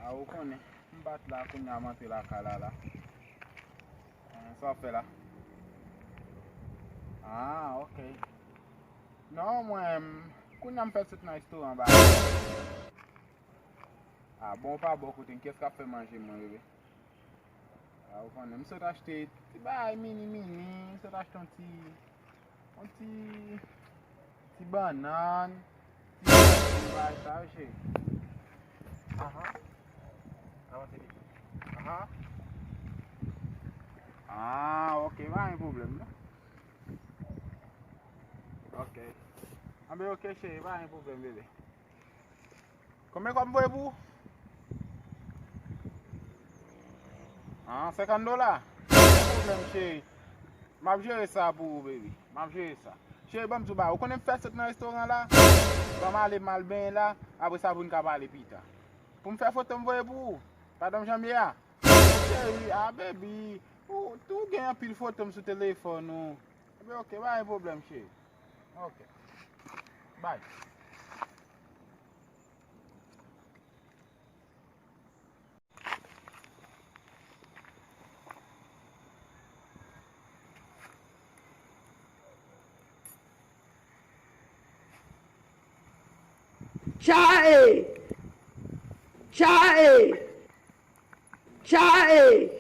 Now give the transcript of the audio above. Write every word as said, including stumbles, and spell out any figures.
A, ou konnen, m bat la, kounye a m antre lakay la, la. Eh, sa w ap fè la? Ah, ok. Non, mwen, kounye a m fèk sot nan restoran ba. Ah, bon, ou pa bò kote m, kiyès k ap fè manje mwen, bebe? Ah, ou konnen, m sot achte ti bagay mini mini, m sot achte yon ti, yon ti, ti bannann, ti bagay sa yo, cheri. Aha. Avanse pito. Aha. Ah, ok, pa gen pwoblèm, non. Ok. Anben, ok, cheri, pa gen pwoblèm, bebe. Konbyen kòb m voye pou ou? Ah, senkant dola? Pa gen pwoblèm, cheri. M ap jere sa pou ou, baby. M ap jere sa. Cheri, ban m di w bagay. Ou konnen m fèk sot nan restoran la? Ban m ale, m al benyen la. Apre sa, pou n ka pale pita. Pou m fè foto m voye pou ou? Padan m janbye a? Cheri, ah, baby. Ou, ou gen anpil foto m sou telefòn ou. Ebyen, ok, pa gen pwoblèm, cheri. Ok. Bye. Chae! Chae! Chae!